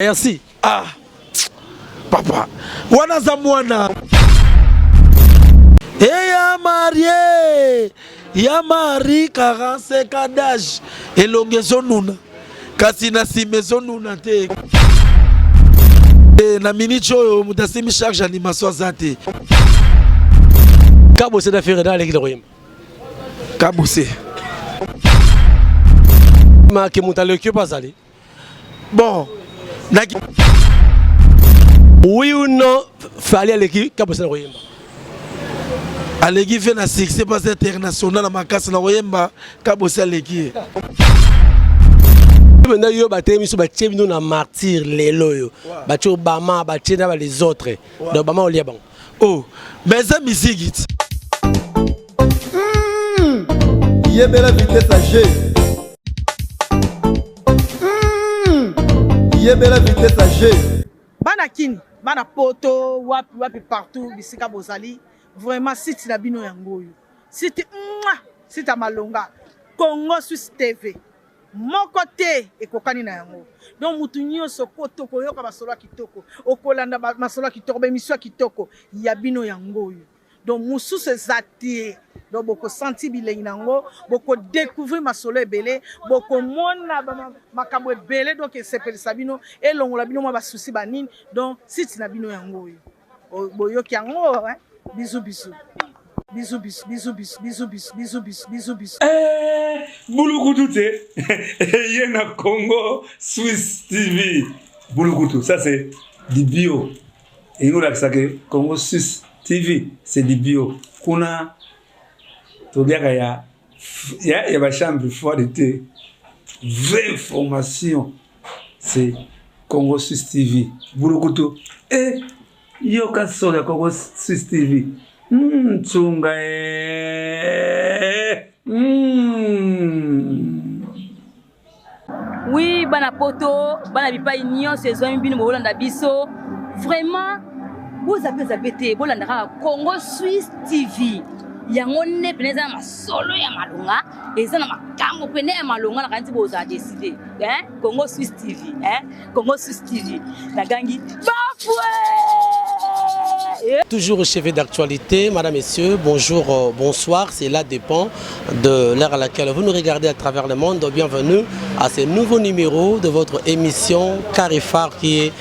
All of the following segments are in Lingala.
Merci. Ah papa wana aza mwana eya marie ya marie 45 ans d'âge elongi ezonuna kasi na nsima ezonuna te eh, na minute oyo moto asimbi charge animation aza te. Kabose na Ferre na aleki na koyemba. Kabose make moto aleki yo mpe azali. Bon, na Oui ou non, Fally aleki Kabose na koyemba? Aleki fe na succès parce international na makasi na koyemba, Kabose aleki ye. Mpenza yo bateye miso batie bino na martyr lelo oyo batie Obama batie na ba les autres donc Obama olia bango. Oh, mais eza musique ti. Yebela vitesse ya G. Mm. Yebela vitesse ya G. Bana Kin, bana poto, wapi wapi partout bisika bozali, vraiment site na bino yango oyo. Site mwa, site ya malonga. Congo Suisse TV. Moko te ekokani na yango. Donc mutu nyoso koto koyoka masolo ya kitoko, okolanda masolo ya kitoko, ba emission ya kitoko ya bino yango oyo. Donc mususu eza te. Donc boko sentir bilengi na yango, boko découvrir masolo ebele, boko mona makambo ebele donc esepelisa bino, elongola bino mwa ba soucis ba nini. Donc site na bino yango oyo. Boyoki yango hein? Bisous bisous. Bisous bisous bisous bisous bisous bisous bisous bisous bisous bisous. Eh, bulukutu te ye na Congo Suisse TV bulukutu ça c'est du bio elingi kolakisa ke Congo Suisse TV c'est du bio kuna toliaka ya ya, ya ba chambre froide te vraie information c'est Congo Suisse TV bulukutu eh yoka solo ya Congo Suisse TV ntunga eh. Oui, bana poto, bana bipai nyonso ezwami bino bolanda biso. Vraiment, bozape zape te, bolanda kaka Congo Suisse TV. Yango nde pene eza na masolo ya malonga, eza na makambo pene ya malonga na kanti bozala décider. Hein? Congo Suisse TV, hein? Congo Suisse TV. Nagangi bafoué! Toujours au chevet d'actualité, madame, messieurs, bonjour, bonsoir, cela dépend de l'heure à laquelle vous nous regardez à travers le monde. Bienvenue à ce nouveau numéro de votre émission Carré Phare qui est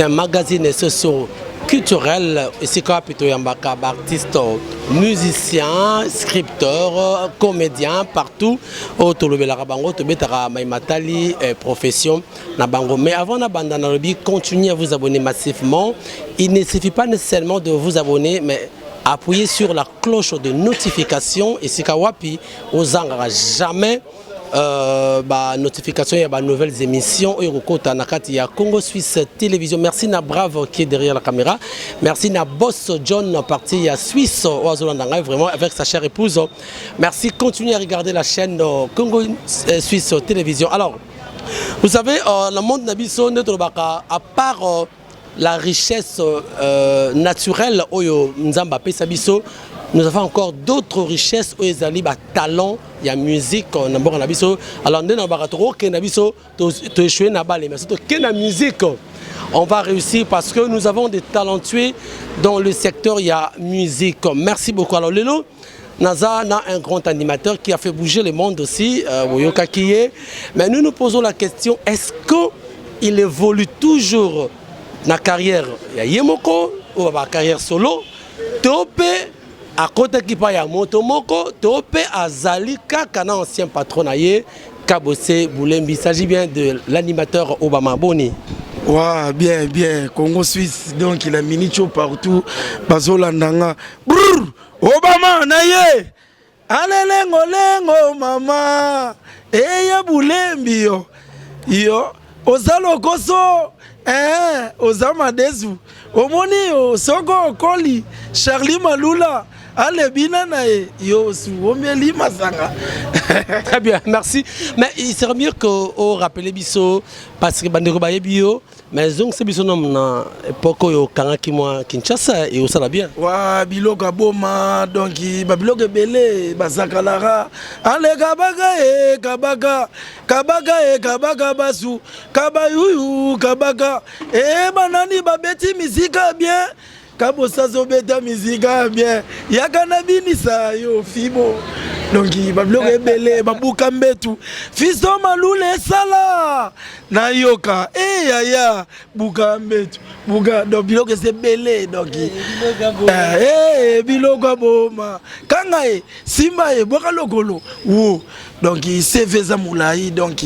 un magazine socio-culturel. Esika wapi toyambaka ba artistes, musiciens, scripteurs, comédiens, partout oyo tolobelaka bango, tobetaka maimatali profession na bango. Mais avant na banda nalobi, continuez à vous abonner massivement. Il ne suffit pas nécessairement de vous abonner, mais appuyez sur la cloche de notification esika wapi ozangaka jamais ba notification ya ba nouvelles émissions oyo kokota na kati ya Congo Suisse Télévision. Merci na Bravo qui est derrière la caméra. Merci na Boss John parti ya Suisse oyo azolanda ngai vraiment avec sa chère épouse. Merci, continuez à regarder la chaîne Congo Suisse Télévision. Alors, vous savez, le monde na biso nde tolobaka à part la richesse naturelle oyo Nzambe apesa biso, nous avons encore d'autres richesses oyo ezali ba talent ya musique na mboka na biso. Alors nde na baka tokokende na biso to échouer na bale, mais surtout na musique on va réussir parce que nous avons des talentueux dans le secteur ya musique. Merci beaucoup. Alors lelo Naza na un grand animateur qui a fait bouger le monde aussi, Oyoka Kiye. Mais nous nous posons la question, est-ce que il évolue toujours na carrière ya ye moko ou ba carrière solo to pe akotaki pa ya moto moko to pe azali kaka na ancien patron na ye Kabose Bulembi? Il s'agit bien de l'animateur Obama. Boni. Ouais, bien, bien. Congo Suisse, donc il a mini partout. Bazolandanga. Brrr, Obama na ye. Alelengo lengo mama. Eye Bulembi yo. Yo oza lokoso eh, oza madesu. Omoni yo soko okoli Charlie Malula alebina na ye yo su omeli masanga. Très bien, merci. Mais il serait mieux que o rappeler biso parce que bandeko bayebi yo. Mais zongisa biso nanu na epoque oyo okangaki mwa Kinshasa et osala bien. Wa biloko ya boma donc ba biloko ebele bazakalaka ale kabaka e kabaka kabaka e kabaka basu kabayuyu kabaka e banani babeti misika bien Kabosa azobeta mizika bien yaka na binisa yo fibo donc babiloko ebele babuka mbetu fisto malula esala nayoka e eh, yaya buka mbetu buka donc biloko eza ebele donc eh, eh, biloko aboma kanga ye simba ye bwaka lokolo wo donc CV eza molayi donc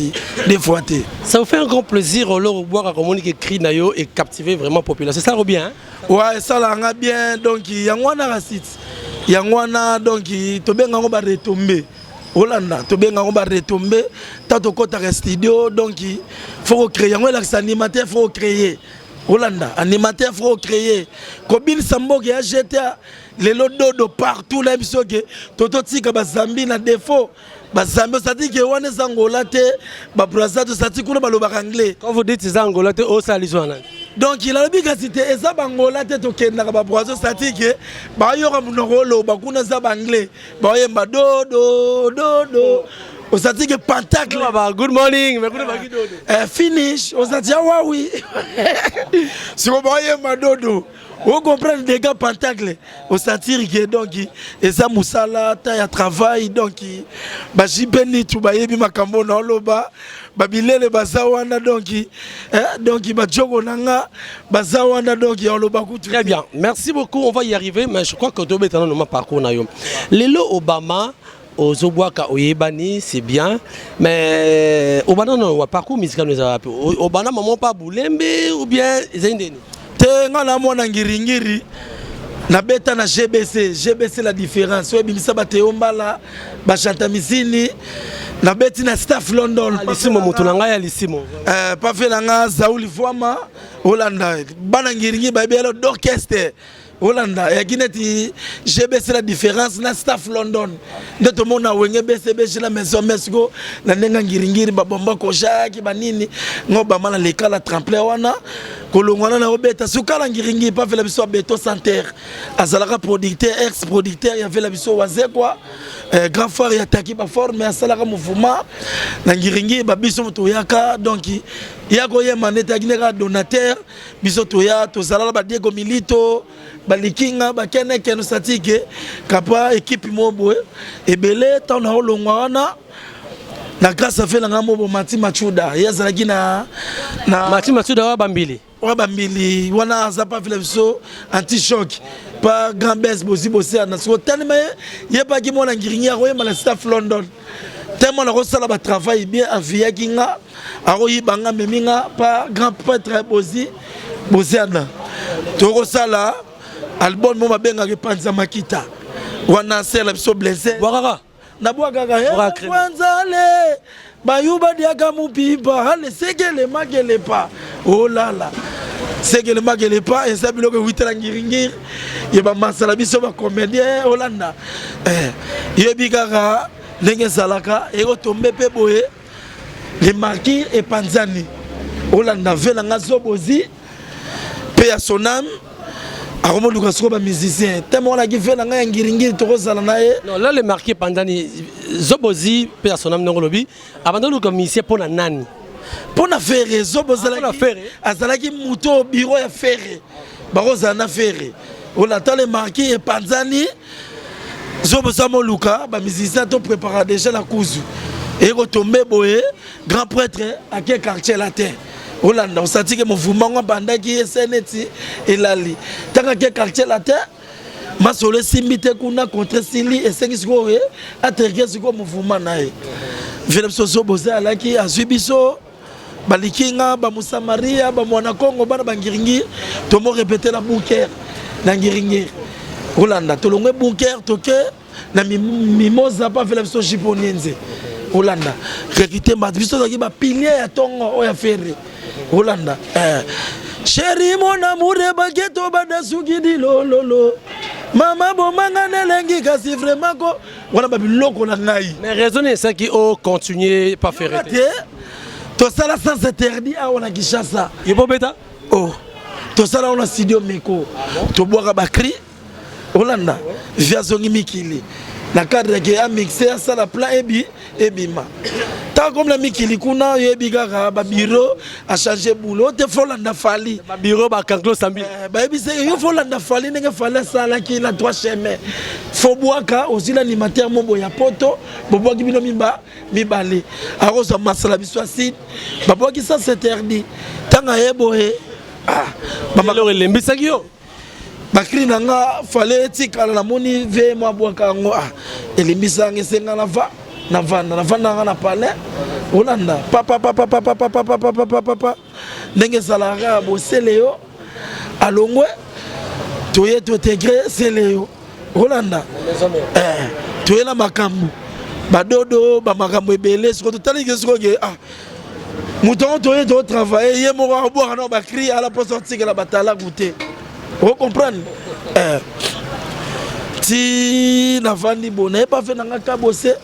des fois te. Ça vous fait un grand plaisir alors obwaka komoni ke cri na yo et captiver vraiment population. Ça bien hein? Ouais, ça nga bien donc yango wana rasite. Yango wana donc tobenga yango ba retomber. Olanda tobenga yango ba retomber tant tokotaka studio donc faut créer yango elakisa animateur faut créer. Olanda animateur faut créer. Kobinisa mboka ya GTA lelo dodo partout na biso ke tototika bazambi na défaut bazambi osati ke wana eza angola te babraza tosati kuna balobaka anglais. Quand vous dites eza angola te osala liso wana donc nalobi kasi te eza bangola te tokendaka babraza osati ke bayoka monoko oloba kuna eza baanglais baoyemba dodo dodo osati ke pentacle ba good morning mais kuna baki dodo eh, finish osati awawi siko baoyemba dodo o comprendre dégâts pentacle o sentir que donc eza musala ta ya travail donc ba JP nitu bayebi makambo na oloba ba bilele baza wana donc eh, donc ba jogo na nga baza wana donc ya oloba kutu. Très bien, merci beaucoup, on va y arriver mais je crois que tobeta nano ma parcours na yo. Lelo Obama ozobwaka oyebani c'est bien mais obanda no wa parcours musical no ezala wapi obanda maman pa bulembe ou bien ezali ndeni te nga na mwana ngiringiri nabeta na gbc gbc la différence oyo ebimisa bateo mbala bachanta misini nabeti na staff london ah, lisimo moto na ngai ya lisimo eh, pafe na nga zauli voama olanda bana ngiringi bayebi yalo d'orchestre Olanda eyaki neti GBC la différence na staff London nde tomona wenge BCBG la maison mais siko na ndenge ngiringiri babomba kojaki banini ngo bama na leka la tremplin wana kolongwana na obeta sukala ngiringiri pafela biso beto center azalaka producteur ex producteur ya vela biso wazekwa eh, grand frère ya taki baforme asalaka mouvement na ngiringiri babiso toyaka donc ya koyemba neti ayaki nde kaka donateur biso toya tozala na badiego milito balikinga bakenekene satike kapa ekipe moko boye ebele ntango na olongwa wana na grâce afe na ngai mobo mati machuda ye azalaki na, na mati machuda wa bambili wa bambili wana aza pa vila biso anti choc pa grand bes bozi boseana siko telema ye yebaki mwana ngiringi akoyemba na staff london tellement nakosala batravail bien aviyaki nga akoyiba nga amemi nga pa grand prêtre bozi boziana tokosala album mo babengaka epanza makita wana sela biso blesse bwakaka nabwakaka kwanzale bayuba diaka mupipa ale sekele makelepa olala sekele makelepa eza biloko ewutela ngiringiri ye bamasala biso bacomédien olanda eh, yebi kaka ndenge ezalaka ekotombe mpe boye le marquis epanzani olanda ve na nga zobozi mpe ya sonam akomoluka sikoyo bamusicien te moko naki ve na ngai ya ngiringiri tokozala na ye non là le marquis epanzani zobozi mpe ya sonam ndenge olobi abanda oluka musicien mpo na nani mpo na fere zobo azalaki moto biro ya fere bakozala na fere olata le marquis epanzani zobo za moluka ba musicien to prépara déjà la kuzu ekotombe boye grand prêtre ake quartier latin olanda osati ke mouvement ngo abandaki ese neti elali ntango ake quartier latin masolo esimbi te kuna contre esili esengi sikoyo aterke sikoyo mouvement na ye vele biso zobo alaki azwi biso balikinga bamusamaria bamwana kongo bana bangiringiri tomo repete na bunker na ngiringiri olanda tolongwe bunker toke na mimoza pafela biso jiponienze olanda recrute bato biso tozalaki bapilier ya ntongo oyo ya ferre olanda eh. sheri mon amour baketo badasuki dilololo mama bomanga nelengi kasi vraiment ko wana babiloko na ngai mais raison esaki o continuer pas ferre te. Tosala sans interdit awa na Kinshasa. Yo bobeta? Oh. Tosala wana studio Meko. Tobwaka ba cri. Olanda. Via azongi mikili. Na cadre ke a mixer asala plan ebi ebima. Tant comme na mikili kuna oyebi kaka ba bureau a changer boulot te faut landa Fally. Ba bureau ba kanklo sambi. Eh, bayebisi yo faut landa Fally ndenge Fally asalaki na trois chemins. Faut bwaka ozwi l'animateur mobo ya poto bobwaki bino miba mibale akozwa masala biso acide babwaki sans interdit ntango aye boye ah, elembisaki yo bakri na nga fale etikala namoni ve mwa abwaka yango ah, elembisa yanga esenga na va navanda navanda nga na palais olanda papapapapapapapapapapa ndenge ezalaka kaka bosele yo alongwe toye tointegre sele yo olanda eh, toye na makambo badodo bamakambo ebele sikoyo totali ke sikoyo ke ah moto yango toye totravaille ye moko abwaka na bacri ala mposa otikela batalaku te ocomprendre eh. ti navandi bo nayeba fe nanga kabose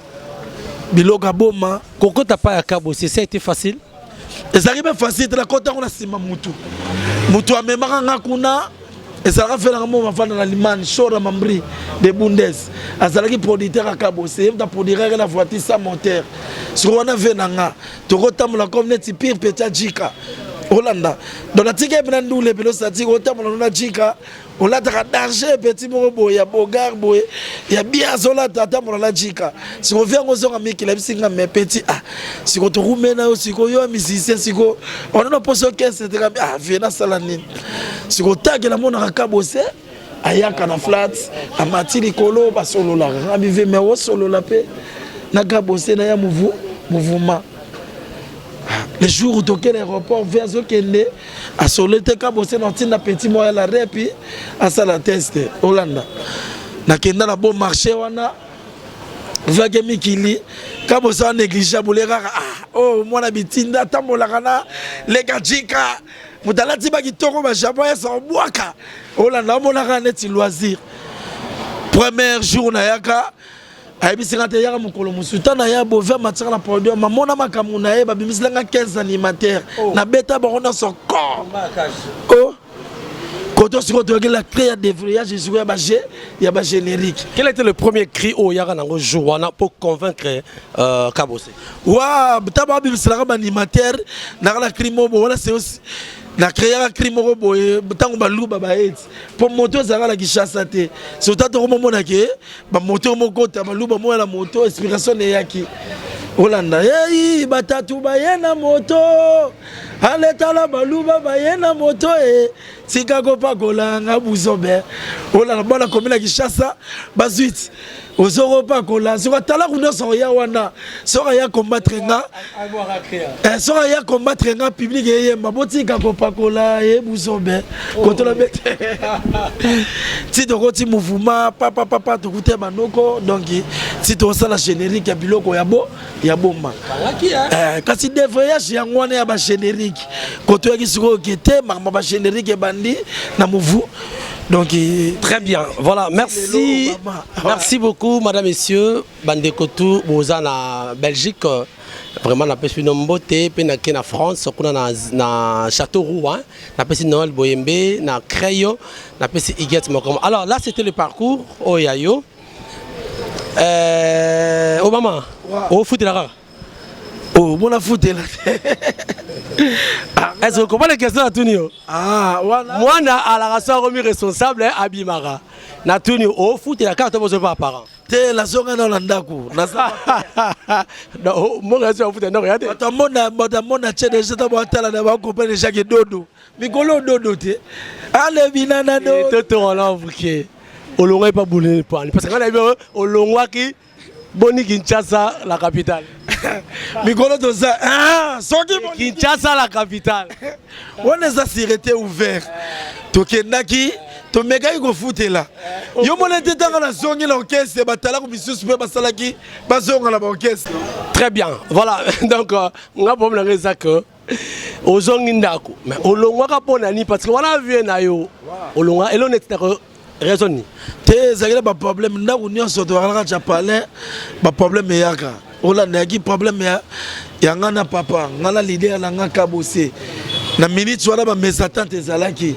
biloko aboma kokota pa ya kabose ça a été facile Ezalaki mpe facile te, nakota yango na nsima mutu mutu amemaka nga kuna ezalaka fe nanga moko mafanda na limane shora mambri de bundes azalaki producteur ya kabose ye moto aproduiraki na voiture sans moteur siko wana ve na nga tokotambola comme neti pire petit ajika olanda donc natika ye mpena ndule mpena osatiki otambola no na jika Olataka danger petit moko boye ya bogar boye ya bien azolata atambola na jika siko vi yango ozonga mikili abisi nga mais petit ah siko tokumena yo siko yo musicien siko onana poso orchestre te kambi ah vie nasala nini siko take namonaka kabose ayaka na flat amati likolo basololaka nga bive mais osolola mpe na kabose na ya mouvement le jour tokende aéroport ve azokende asole te kabose na ntinda petit moko ya la repi asala test olanda nakenda na bon marché wana vake mikili kabose wa négligeable kaka ah, oh, mwana bitinda atambolaka na leka jika moto alati bakitoko bajapon yasa obwaka olanda omonaka neti loisir premier jour nayaka ayebisi nga te yaka mokolo mosusu ntango naya bove amatisaka na podium amona makambo na ye babimisela nga 15 animateur oh. nabeta bango nyonso ko oh. koto sikoyo toyaki la clé ya dévrayage sikoyo ya baje ya bagénérique quel était le premier cri oyo oyaka nango jour wana pour convaincre euh, kabose wa ntango babimiselaka baanimateur naka na cri mobo wana se na créaka cri moko boye ntango baluba baeti mpo moto ezalaka na kinshasa te surtout tokomomona ke bamoto mokota baluba moya na moto inspiration eyaki olanda ei batatu baye na moto aletala baluba baye na moto e tika kopakola nga buzobe olanda bana komi na kinshasa bazwiti ozokopakola soki atalaku nyonso oya wana soki aya combattre nga eh, soki aya combattre nga public eyemba botika kopakola ye buzobe kotola bete ti tokoti mouvement papa papa tokuti banoko donc ti tokosala générique ya biloko ya bo ya bomba eh, kasi devoyage yango wana ya bagénérique kotoyaki sikoyo ke te makambo ya bagénérique ebandi na movu donc très bien voilà merci merci beaucoup madame messieurs Bandeko tout boza na Belgique vraiment napesi bino mbote mpe nake na France kuna na, na Châteauroux hein. Napesi Noël Boyembe na Creyo napesi Huguette Mokomo. Alors là c'était le parcours oyo ya yo euh, Obama ofutela kaka omona futela ah, est-ce que comment les questions natuni yo ah, mwana alaka so akomi responsable abimaka natuni ofutela kaka to bozo pa parent te nazonga nao na ndako mbongo ya afuta ndako ya te bato amona bato amona tie deja ntango batala na bakomprendre deja ke dodo mikolo dodo te alebina na dodo totonga mvuke olongwaki pa bolele pani parce que ngai nayebi olongwaki boni Kinshasa la capitale mikolo toza ah, soki Kinshasa la capitale wana eza sûreté ouvert tokendaki tomekaki kofutela yo mona ete ntango nazongi na orchestre batalako misusu mpe basalaki bazonga na baorchestre très bien voilà donc euh, nga problème na nga eza que ozongi ndako mais olongwaka mpo na nini parce que wana vie na yo olongwa elo neti nako raison nini te ezalaki na baproblème ndako nyonso tokalaka ja palais baproblème eyaka. Olanda yaki problème ya ya nga na papa, nga na leader na nga Kabose. Na minute wana ba mésentente ezalaki.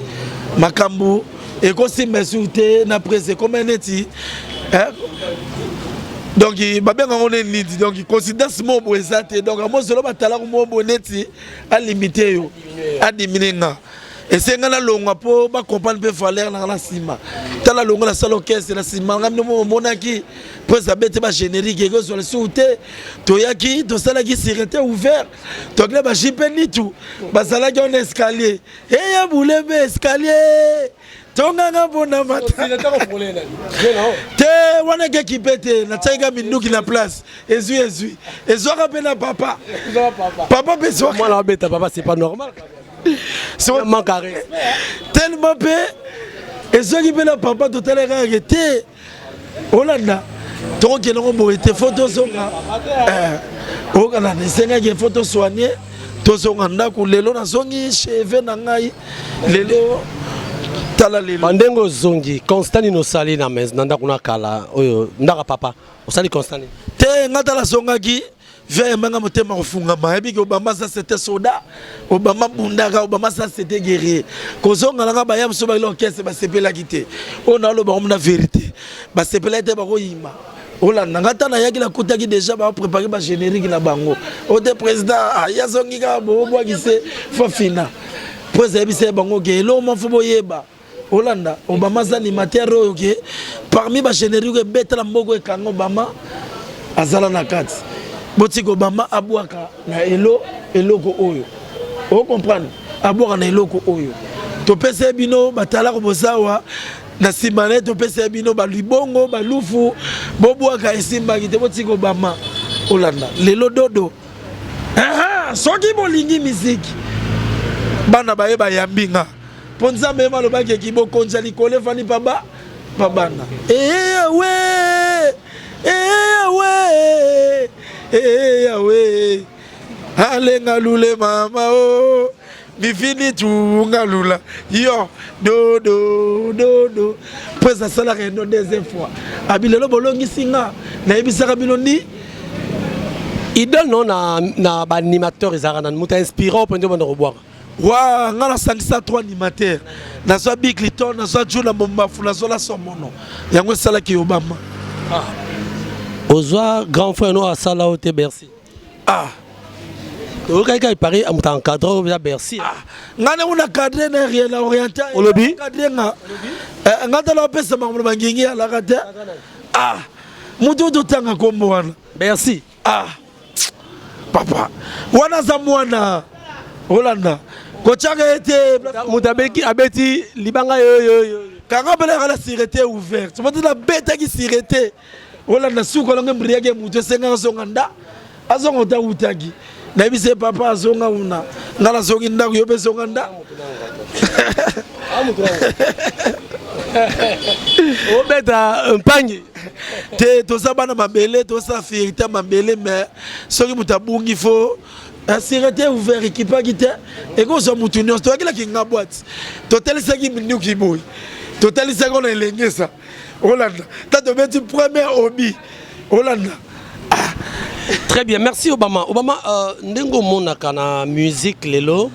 Makambo ekosimba esuki te na presse ekoma neti eh, donc babenga yango nde nini? Donc coïncidence moko boye eza te. Donc amozolo batalaka moko boye neti alimite yo, adimine nga, esenga nalongwa mpo bacomprendre mpe valeur nanga. Na nsima tala longo nasala orchestre, na nsima nga bino omonaki presse abeti bagénérique, ekozwa lisusu te. Toyaki, tosalaki sûreté ouvert, tokile bajipe nitu bazalaki wana, escalier eya bulembe, escalier tonganga mpona mata te. Wana ekeki mpe te, natiaki ka minduki na place, ezwi ezwi, ezwaka mpe na papa, papa mpe ezwaka. Mwana abeta papa, c'est pas normal. So, manque à respect. Tellement mpe ezwaki mpe na papa, totala kaka te. Olanda, tokokende ngo boye te, faut tozonga. Okana esengaki faut tosoigne, tozonga ndako. Lelo nazongi cheve na ngai, lelo tala lelo. Bandenge ozongi, constat nini osali na na ndako na kala oyo, ndako ya papa? Osali constat nini? Te, nga tala azongaki vie yambanga motema kofungama, ayebiki Obama ça c'était soda, Obama bundaka, Obama ça c'était guerrier. Kozonga nanga, baya mosusu bakili orchestre basepelaki te. Oyo naoloba ngo na vérité, basepelaki te, bakoyima. Olanda nga, ta nayaki, nakutaki déjà baprépare bagénérique na bango. O te, président ye azongi kaka boobwakise fo fina. Po ezayebisa ye bango ke eloko mwa fo boyeba. Olanda, Obama aza animateur oyo ke parmi bagénérique ebetala mboka ekanga, Obama azala na kati. Botika Obama abwaka na eloko oyo, ocomprendre, abwaka na eloko oyo topesa ye bino batalako bozawa na nsima na ye, topesa ye bino balibongo balufu, bobwaka, esimbaki te. Botika Obama. Olanda lelo dodo. Aha, soki bolingi miziki, bana baye bayambi nga, mpo Nzambe ye malobaki eki bokonzi ya likolo efandi pa ba pa bana. Eyawe, eyawe, eyawe, alenga lule mama o mifini tunga lula yo dodo dodo. Mpo asalaka eno deuxième fois, abi lelo bolongisi nga, nayebisaka bino ni Idole no na baanimateur ezalaka nani? Moto ainspirant mpo nde obanda kobwaka? Wa nga nasangisa trois animateur, nazwa Bill Clinton, nazwa Juna Mombafu, nazwa la Somono, yango esalaki Obama. Ozwa grand frère no asala o te, Bercy? Ah. Oyokaki kaka epari moto encadre oyo eza Bercy? Ah, nga ndenge na cadre na rien na oriental. Olobi? Cadre nga. Nga tala opesa makambo na bangingi alaka te. Ah, moto oyo totanga nkombo wana. Bercy. Ah, papa wana aza mwana, olanda kotiaka ye te. Moto abeti libanga yoyoyo. Kanga mpela yaka na sûreté ouverte, moto nabetaki sûreté. Olanda, suka longe mbriaki, moto esengaka azonga nda, azonga ota utaki. Nayebisi ye papa azonga una, nga nazongi ndako, yo mpe zonga nda. Obeta mpangi. Te, toza bana mabele, tosala fierté ya mabele. Mais soki moto abungi, fo sûreté ouvert ekipaki te, ekozwa motu nyonso. Toyakilaki nga boîte, totalisaki minduki boye, totalisaki ona elengesa. Olanda ta tobeti première obi, olanda. Très bien, merci Obama. Obama, ndenge omonaka na musique lelo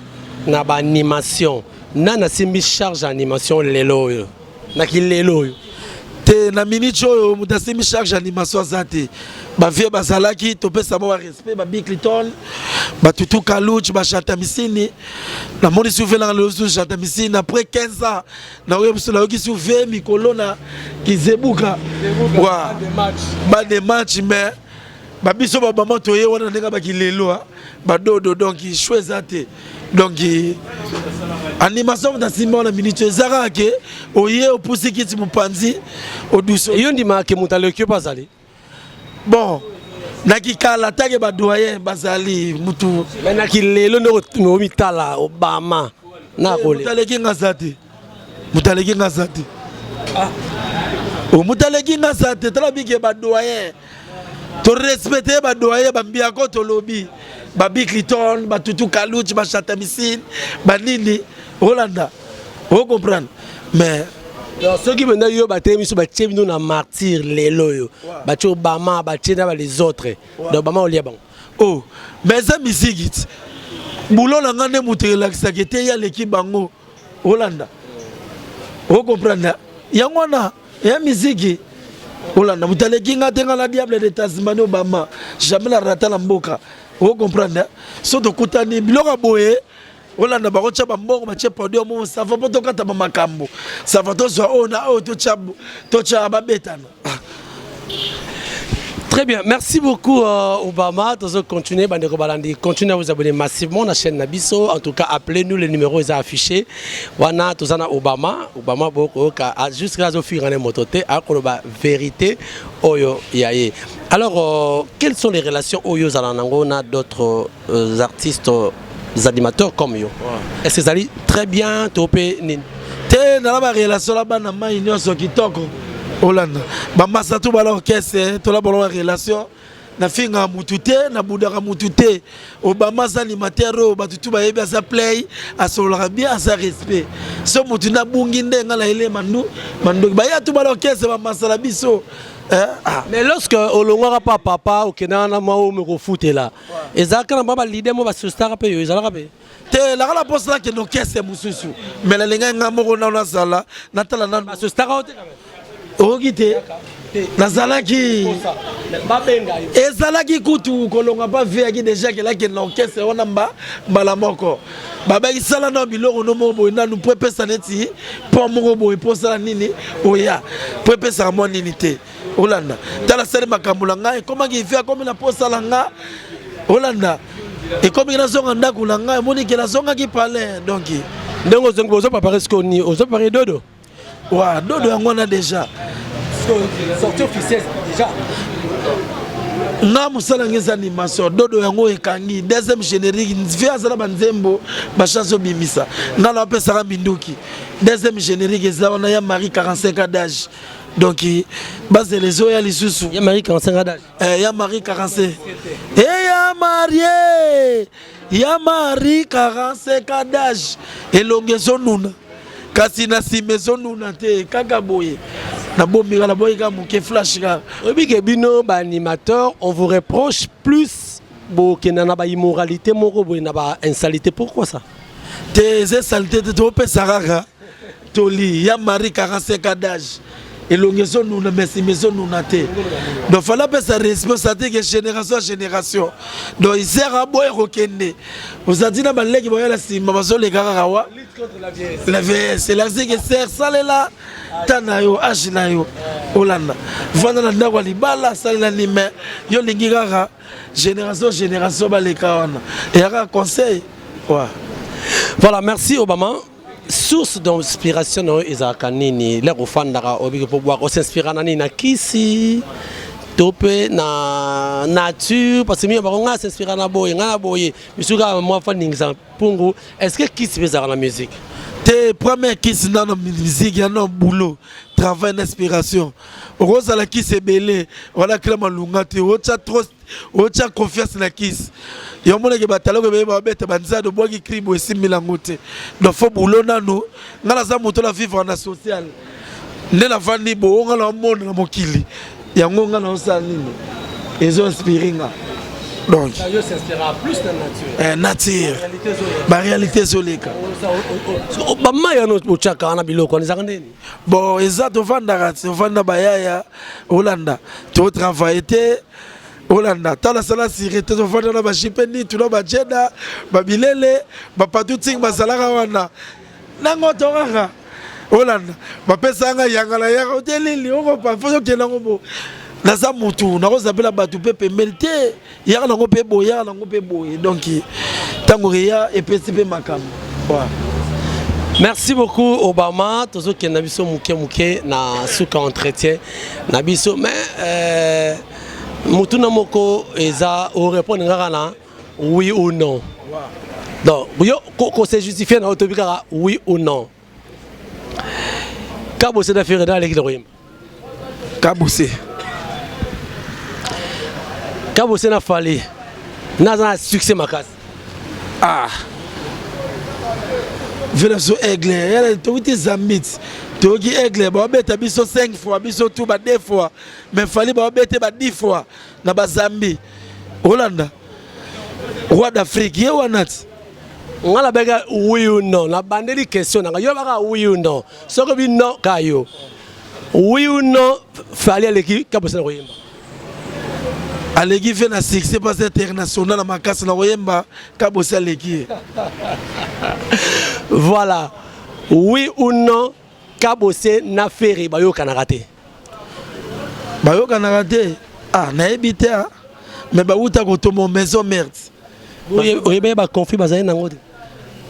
na baanimation, nani asimbi charge ya animation lelo oyo, naki lelo oyo? Te, na minute oyo moto asimbi charge animation aza te. Bavie bazalaki, topesa bango barespect, babill Clinton, batutu Kaluch, bachata misini. Namoni suvelanga lelo su chata misini après 15 ans. Naoyo biso nayoki su ve mikolo na kizebuka wa ba de match, mais babiso babama toye wana ndenge bakilelo badodo. Donc choix eza te. Donc animation moto asimba wana minute eza kaka ke oye opusi kiti mopanzi oduso. Yo ndimaka ke moto aleki yo mpe azali? Bon, nakikala take badoyen bazali mutu. Mais naki lelo nde omitala Obama na kole. Moto aleki nga aza te, moto aleki nga aza te. Moto aleki nga aza te. Tala bike badoyen, torespecte badoyen bambiako, tolobi babi Cliton, batutu Kaluch, bachata misine, banini. Olanda, ocomprendre, mais Donc soki mpenza yo bateye biso batie bino na martyr lelo oyo batie Obama batie na ba les autres donc Obama olia bango. Oh mais eza miziki ti boulot na nga nde moto elakisaka ete ye aleki bango olanda ocomprendre yango wana ya miziki olanda moto aleki nga te nga na diable de Tasmanie Obama jamais na rata na mboka ocomprendre so tokutani biloko ya boye olanda bakotya bambongo batye podium oyo sava mpo tokata bamakambo sava tozwa oyo na oyo totya babetana. Très bien, merci beaucoup Obama. Tozo continuer, bandeko balandi, continuez à vous abonner massivement à la chaîne na biso. En tout cas, appelez-nous, le numéro est affiché. Wana tozana Obama, Obama boko ka jusqu'à zo finga ne moto te, akoloba vérité oyo yaye. Alors, quelles sont les relations oyo zala nango na d'autres artistes animateurs comme yo? Est-ce que ezali très bien to pe nini? Te, nala barelation na bana mai nyonso kitoko. Olanda bamasa tu bala orchestre, tola bango barelation. Nafingaka mutu te, nabudaka mutu te. Obama aza animateur oyo bato tu bayebi, aza play, asololaka bien, aza respect. So mutu nabungi nde nga nayele mandu mandoki baya tu bala orchestre, bamasa na biso. Eh, ah. Mais lorsque olongwaka pa papa, okendaka na mwa oyo kofutela, ezalaka na mwa baleader mo basustaka mpe yo, ezalaka mpe? Te, laka na mposa nakende orchestre mosusu, mais nalingaki nga moko nano nazala natala nano. Basustaka yo te quand même? Okoki te, nazalaki babenga yo. Ezalaki kutu kolonga mpa veyaki déjà kelaki na orchestre wana mbala moko babaki sala na biloko no moko boye nanu mpo epesa neti mpo moko boye mpo osala nini oya mpo epesaka mwa nini te. Olanda tala sali makambo na ngai ekomaki ife akomi na posa na nga. Olanda ekomiki nazonga ndako na ngai, emoni ke nazongaki palais donc. Ndenge ozongi, ozoprépare sikoyo nini? Ozoprépare dodo? Wa dodo yango wana déjà. Sortie officielle déjà. Nga mosala yango eza animation. Dodo yango ekangi deuxième générique vie, aza na banzembo bachance obimisa nga na bapesaka minduki. Deuxième générique eza wana ya Marie 45 ans d'âge, donc bazela ezoya lisusu. Ya Marie 45 ans d'âge. Eh, ya Marie 45 e ya Marie, ya Marie 45 ans d'âge, elongi ezonuna kasi na nsima ezonuna te, kaka boye nabombika naboyi kaka moke flash kaka. Oyebi ke bino baanimateur, on vous reproche plus bokenda na baimmoralité moko boye, na bainsalité. Pourquoi ça? Te, eza saleté te, topesa kaka toli. Ya Marie 45 ans d'âge, elongi ezonuna mais nsima ezonuna te, donc fala apesa responsabilité ke génération ya génération. Donc isere aboya kokende, ozali na baleki boya na nsima bazoleka kaka wa la vieillesse. Elakisi ke ser salela ta na yo age na yo. Olanda vanda na ndako ya libala, salela nime yo olingi kaka génération génération baleka wana, eyaka conseil wa. Voilà, merci Obama. Source d'inspiration na yo ezalaka nini? Lere ofandaka, obiki mpo bwaka, osinspira na nini? Na kisi to mpe na nature? Parce que mingi bango ngai asinspira na boye, ngai na boye, misu kaka mwa fa ningisa mpungu. Est ce que kisi mpe ezalaka na musique? Te, première kisi nano musique ya no boulot, travail na inspiration. Okozala kisi ebele wana kila malunga te, otya trop, otya confiance na kisi yo omonaki bataloko ebele babeta banzado obwaki kribo esimbi nango te. Donc faut boulot nanu. Ngai naza moto na vivre na social nde navandi boyo, ngai naomona na mokili yango, ngai naosala nini ezo inspire nga. Donc nature, baréalité ezoleka. Bamai wana otyaka wana, biloko wana ezalaka ndeni? Bon, eza tovandaka, tovanda bayaya. Olanda totravaille te, olanda tala sala sire te, tovanda na bajipe nitu na bajeda babilele bapatu ting bazalaka wana nango to kaka. Olanda bapesaka ngai yanga na yanga ote lili okopa fo okende yango bo naza mutu nakozapela bato mpe pembeni te, yaka nango mpe boye, yaka nango mpe boye. Donc ntango reya epesi mpe makambo. Merci beaucoup Obama. Tozokende na biso moke moke na suka entretien na biso, mais motuna moko eza, orépondre kaka na oui ou non. Donc yo kose justifier na otobi kaka oui ou non. Kabose na Ferre, aleki na koyemba? Kabose. Kabose na Fally, naza na succès makasi? Ah, vela so aigle yala towuti Zambie. Toyoki Aigle baobeta biso 5 fois, biso tout ba 2 fois, mais Fally baobete ba 10 fois na ba Zambie. Olanda roi d'Afrique ye wana ti. Nga nabeka oui ou non, nabandeli question nanga yo baka oui ou non, soki bi non ka yo oui ou non, Fally aleki Kabose na koyemba? Aleki fe na succès parce international na makasi na koyemba, Kabose aleki ye. Voilà, oui ou non, Kabose na Ferre bayokanaka te? Bayokanaka te, ah, nayebi te, ah. Mais bauta kotomo maison merde. Oyebi baconflit bazali nango te?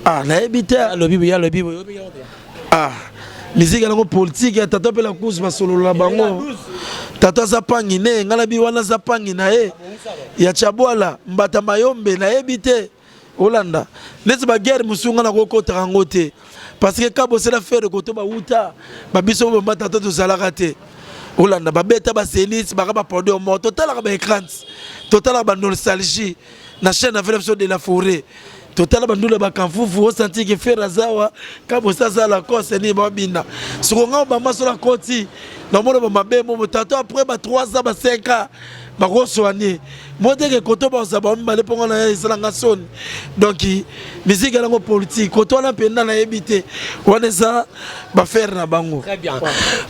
Ah, nayebi te. Alobi boye, alobi boye, oyebi yango te? Ah, miziki yango politike ya tata mpe la course basolola bango. Tata aza pangi ne ngai nabi wana aza pangi na ye ya Chabwala mbata mayombe, nayebi te. Olanda neti baguerre mosusu ngai nakokotaka yango te parce que Kabosela Ferre koto bauta babiso bamba tata tozalaka te. Olanda babeta bazénith baka bapodium moko, totalaka baécran, totalaka banostalgie na chaîne afele biso de la forêt, totala bandula bakamfufu, osanti ke Ferre azawa, Kabose aza Lacoste nini babina. Soko ngai obama so nakoti namona bamabe momo tato après ba 3 ans ba 5 ans bakosoigne mo teke koto bakozala bango mibale mpongo na ye esalanga soni. Donc musique yango politique koto wana mpenza nayebi te, wana eza bafere na bango. Très bien.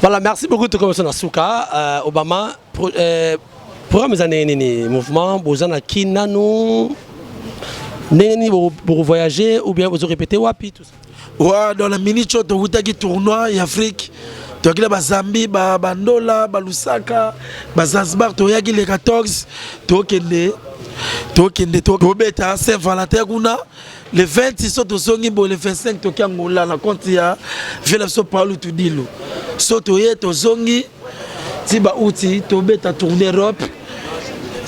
Voilà, merci beaucoup. Tout comme ça, Nasuka, Obama, programme eza ndenge nini? Mouvement boza na kinanu ndenge nini? Bokovoyager ou bien bozo répéter wapi, tout ça? Wa dans la minute oyo towutaki tournoi ya Afrique, toyaki na bazambie, bandola, balusaka, bazanzibar. Toyaki le 14, tokende tokende tobeta Saint Valentin kuna le 20. So tozongi boye le 25, toki Angola na compte ya vela biso Paulo Tudilu. So toye, tozongi ti bauti tobeta tournée Europe,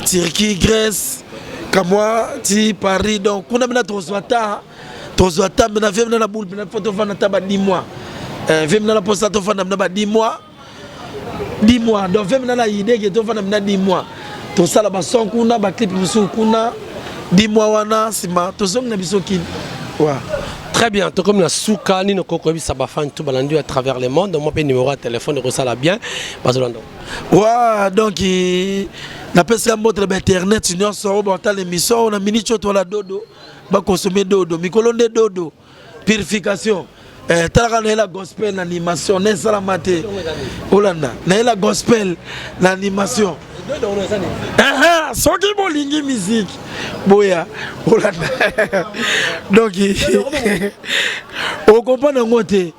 Turquie, Grèce, kamwa ti Paris. Donc kuna mina tozwa ta tozwa ta mena vie mina na boule mina po tovanda ta ba 10 mois, vie mina na posa tovanda mina ba 10 mois, 10 mois. Donc vie mina na idée ke tovanda mina 10 mois, tosala bason kuna, baclip mosusu kuna 10 mois wana, nsima tozongi na biso kini wa. Très bien, tokomi na suka. Nini okoki koyebisa bafan tout balandi à travers le monde? Moi mpe numéro ya téléphone ekosala bien, bazolanda. Wa donc napesika mbote na bainternet nyonso oyo batala émission oyo na minute oyo. Tola dodo, bakonsome dodo mikolo nde dodo purification. Talaka nayela gospel na animation na esalama te. Olanda nayela gospel na animation. Soki bolingi musique, boya olanda. Donc okomprendre yango te,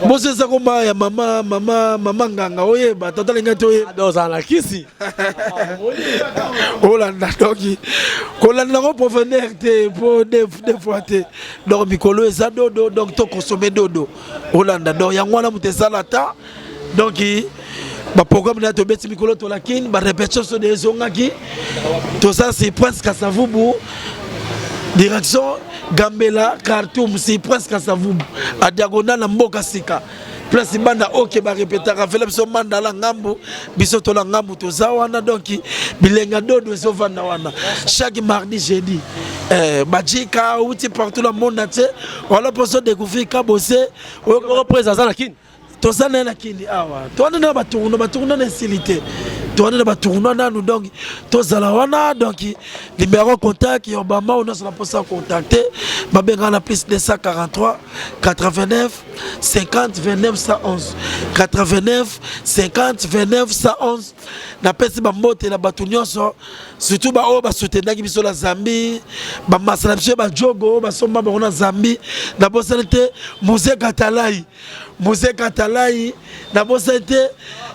boso eza komba ya mama mama mama nganga oyeba tata alinga te oyeba. Ozala na kisi. Olanda, donc kolanda yango profondeur te po deux fois te. Donc mikolo eza dodo, donc tokonsome dodo. Olanda, donc yango wana moto ezala ta. Donc baprogramme na tobeti mikolo, tolakini barépétition so de ezongaki. Toza si Prince Kasavubu, direction Gambela Khartoum, si Prince Kasavubu a diagonale na mboka sika place banda oke barepetaka vela biso mandala ngambu biso tola ngambu toza wana. Donc bilenga dodo ezovanda wana chaque mardi, jeudi. Bajika outi partout na monde entier wala mposo découvrir Kabose. Oyo président aza na kini. Toza naye na kini awa, towana na batournoi, batournoi na esili te, towana na batournoi nanu. Donc tozala wana. Donc numéro contact ya Obama oyo nyonso na mposa contacte, babengaka na plus 243 89 50 29 111, 89 50 29 111. Napesi bambote na bato nyonso, surtout baoyo basoutenaki biso na Zambie, bamasa na biso ya bajogo oyo basomba bango na Zambie. Nabosani te Muse Katalai, Muse Katalai, nabosani te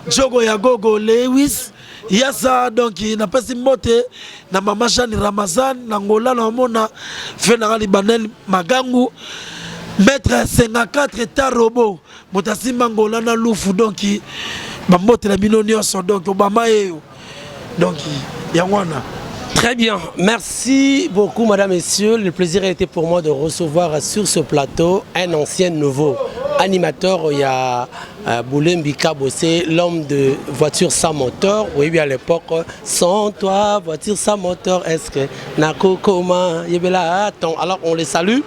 jogo ya gogo Lewis Yasa. Donc napesi mbote na mama Jeanne Ramazan na Ngola, na omona fe nanga Libanel Magangu, maître 54 ta robot, moto asimba Ngola na lufu. Donc bambote na bino nyonso. Donc Obama yeyo, donc yango wana. Très bien, merci beaucoup madame, messieurs. Le plaisir a été pour moi de recevoir sur ce plateau un ancien nouveau. animateur ya Boulembi Kabose, l'homme de voiture sans moteur. Oui, à l'époque, sans toi, voiture sans moteur, est-ce que Nakokoma, Yebela, attends. Alors, on les salue.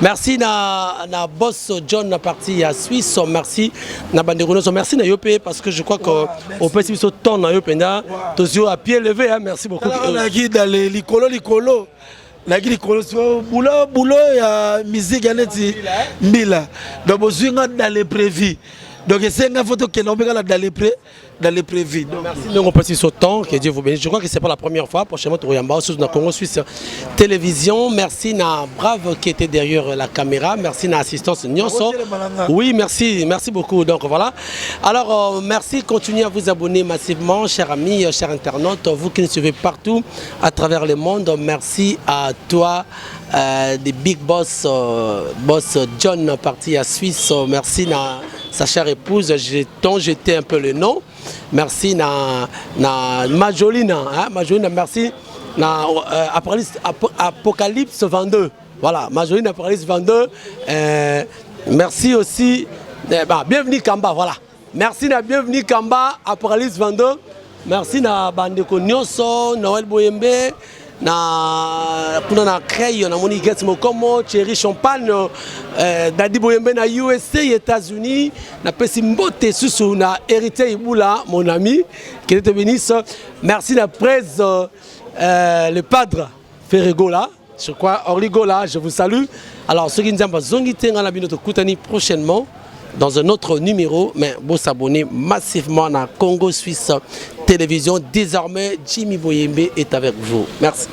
Merci na, na boss John, na partie à Suisse. Merci na Banderono. Merci na Yopé, parce que je crois que au petit temps na Yopé, à pied levé. Hein. Merci beaucoup. Likolo, likolo. Nayaki likolo so bulo bulo ya musique ya neti mbila. Donc bozwi nga dans le prévu, donc esenga fo tokende obengala dans le pré dans le prévu. Donc, merci ndenge opesi biso temps, que Dieu vous bénisse. Je crois que c'est pas la première fois. Prochainement tokoyamba susu na Congo Suisse Télévision. Merci na Brave qui était derrière la caméra, merci na assistance nyonso. Oui, merci, merci beaucoup. Donc voilà, alors merci, continuez à vous abonner massivement, chers amis, chers internautes, vous qui nous suivez partout à travers le monde. Merci à toi, des big boss, boss John, parti à Suisse. Merci na sa chère épouse, j'ai tant jeté un peu le nom. Merci na, na Majolina, hein, Majolina, merci na Apocalypse, Apocalypse 22. Voilà, Majolina Apocalypse 22. Merci aussi, bah, bienvenue Kamba, voilà. Merci na bienvenue Kamba, Apocalypse 22. Merci na bandeko nyonso, Noël Boyembe, na kuna na Creil, namoni Get Mokomo, Thierry Champagne, Dadi Boyembe na USA, États-Unis, napesi mbote susu na Héritier Ibula, mon ami, que Dieu te bénisse. Merci na presse, le padre Ferregola, je crois Orligola, je vous salue. Alors ceux qui nzamba zongi te nga na bino tokutani prochainement dans un autre numéro, mais vous s'abonner massivement à Congo Suisse Télévision. Désormais, Jimmy Boyembe est avec vous. Merci.